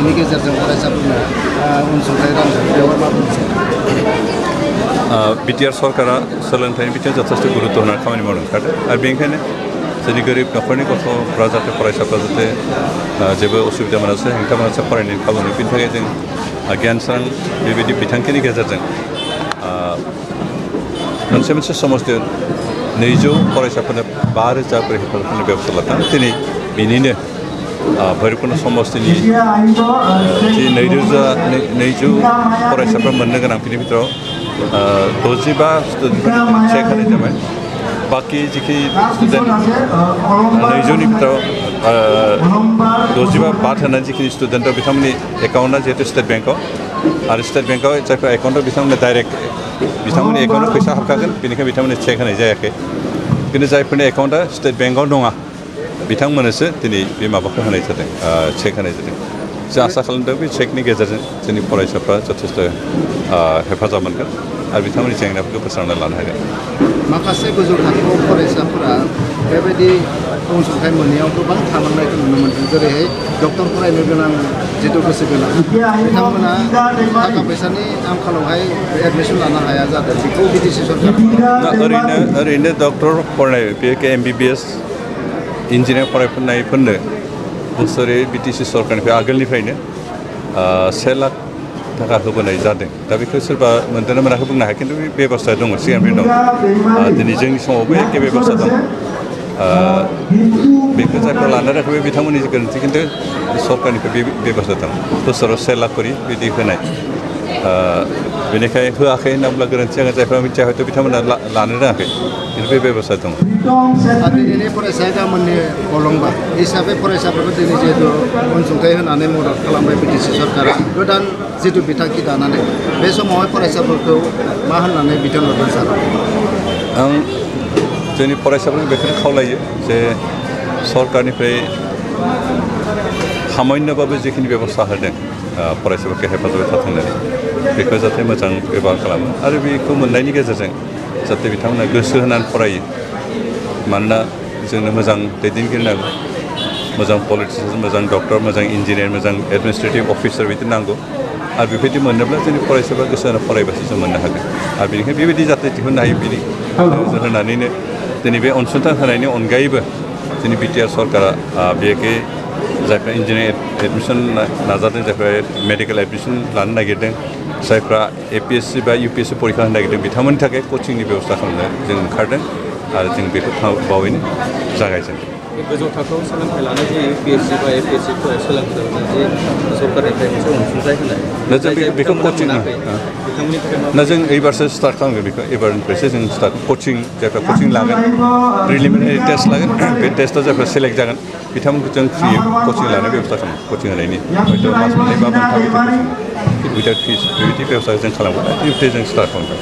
बिनि गेजेरजों फरायसाफोरनो अनसुंथाइ रानदों बेवहाय मा बुंनो बिटिआर सरकारा सोलोंथाइनि बिथिङाव जथेस्थ' गुरुत्व होनानै खामानि मावनो ओंखारदों आरो बेनिखायनो जोंनि गोरिब न'खरनि गथ'फ्रा जाहाथे फरायसाफ्रा जाहाथे जेबो उसुबिदा मोनासै हेंथा मोनासै फरायनायनि खाबु मोनो बेनि थाखाय जों गियान सान बेबायदि बिथांखिनि गेजेरजों मोनसे समाजनि 200 फरायसाफोरनो 5,000 हेफाजाब होनो बेबस्था लादों दिनै बेनिनो भैरबकुन्द समस्तिनि जि 200 फरायसाफ्रा मोननो गोनां बिनि बिथोराव 65 स्टुडेन्टफोरनि चेक होनाय जाबाय बाखि जिखि स्टुडेन्ट 200नि बिथोराव 65 बाद होनानै जिखिनि स्टुडेन्ट दं बिथांमोननि एकाउन्टआ जिहेतु स्टेट बेंकआव आरो स्टेट बेंकआव जायफ्रा एकाउन्टआव बिथांमोननो डाइरेक्ट बिथांमोननि एकाउन्टआव फैसा हाबखागोन बेनिखायनो बिथांमोननो चेक होनाय जायाखै खिन्थु जायफोरनि एकाउन्टआ स्टेट बेंकआव नङा बिथांमोननोसो दिनै बे माबाखौ होनाय जादों चेक होनाय जादों जों आसा खालामदों बे चेकनि गेजेरजों जोंनि फरायसाफ्रा जथेस्थ' हेफाजाब मोनगोन आरो बिथांमोननि जेंनाफोरखौ फोस्रांना लानो हागोन माखासे गोजौ थाखोआव फरायसाफोरा बेबायदि अनसुंथाइ मोननायाव गोबां थालांनायखौ नुनो मोन्दों जेरैहाय डक्टर फरायनो गोनां जिथु गोसो गोनां बिथांमोना थाखा फैसानि आंखालावहाय एडमिसन लानो हाया जादों बेखौ बिटिसि सरकार ओरैनो डक्टर फरायनाय बे MBBS इन्जिनियार फरायफोरनो बोसोरै बिटिसि सरकारनिफ्राय आगोलनिफ्रायनो 1 लाख थाखा होबोनाय जादों दा बेखौ सोरबा मोनदोंना मोनाखै बुंनो हाया खिन्थु बे बेबस्था दङ सिगांनिफ्राय दं दिनै जोंनि समावबो एखे बेबस्था दं बेखौ जायफ्रा लानो रोङाखै बिथांमोननि गोरोन्थि खिन्थु सरकारनिफ्राय बे बेबस्था दं बोसोराव 1 लाख करि बिदि होनाय बेनिखाय होआखै होनना गोरोन्थि जागोन जायफ्रा मिथिया हयथ' बिथांमोना लानो रोङाखै खिन्थु बे बेबस्था दं दिनैनि फरायसाया गाबोननि अलंबा हिसाबै फरायसाफोरखौ दिनै जिहेतु अनसुंथाइ होनानै मदद खालामबाय बिटिसि सरकारा गोदान जिथु बिथांखि दानानै बे समावहाय फरायसाफोरखौ मा होननानै बिथोन हरदों सार आं जोंनि फरायसाफोरखौ बेखौनो खावलायो जे सरकारनिफ्राय सामान्यबाबो जिखिनि बेबस्था होदों फरायसाफोरखौ हेफाजाब होनानै बेखौ जाहाथे मोजां बेबहार खालामो आरो बेखौ मोननायनि गेजेरजों जाहाथे बिथांमोना गोसो होनानै फरायो मानोना जोंनो मोजां दैदेनगिरि नांगौ मोजां पलिटिसियान मोजां डक्टर मोजां इन्जिनियार मोजां एडमिनिस्ट्रेटिभ अफिसार बिदि नांगौ आरो बेबायदि मोनोब्ला जोंनि फरायसाफ्रा गोसो होना फरायबासो जों मोननो हागोन आरो बेनिखायनो बेबायदि जाहाथे दिहुननो हायो बेनि नोजोर होनानैनो दिनै बे अनसुंथाइ होनायनि अनगायैबो जोंनि बिटिआर सरकारा बेखै जायफ्रा इन्जिनियार एडमिसन नाजादों जायफ्रा मेडिकेल एडमिसन लानो नागिरदों जायफ्रा APSC बा UPSC परीक्षा होनो नागिरदों बिथांमोननि थाखाय कचिंनि बेबस्था खालामनो जों ओंखारदों आरो जों बेखौ बावैनो जागायजेनदों गोजौ थाखोआव सोलोंथाइ लानाय जे UPSC बा APSC सोलोंथाइ लानाय जे सरकारनिफ्राय मोनसे अनसुंथाइ होनाय जों बेखौ कचिं ना जों एबारसो स्टार्ट खालामगोन बेखौ एबारनिफ्रायसो जों स्टार्ट कचिं जायफ्रा कचिं लागोन प्रिलिमिनारि टेस्ट लागोन बे टेस्टआव जायफ्रा सेलेक्ट जागोन बिथांमोनखौ जों फ्रि कचिं लानाय बेबस्था खालामो कचिं होनायनि हयथ' मास मोननै बा मोनथाम उइदाउट फिस बेबायदि बेबस्था जों खालामगोन बेनिफ्राय जों स्टार्ट खालामगोन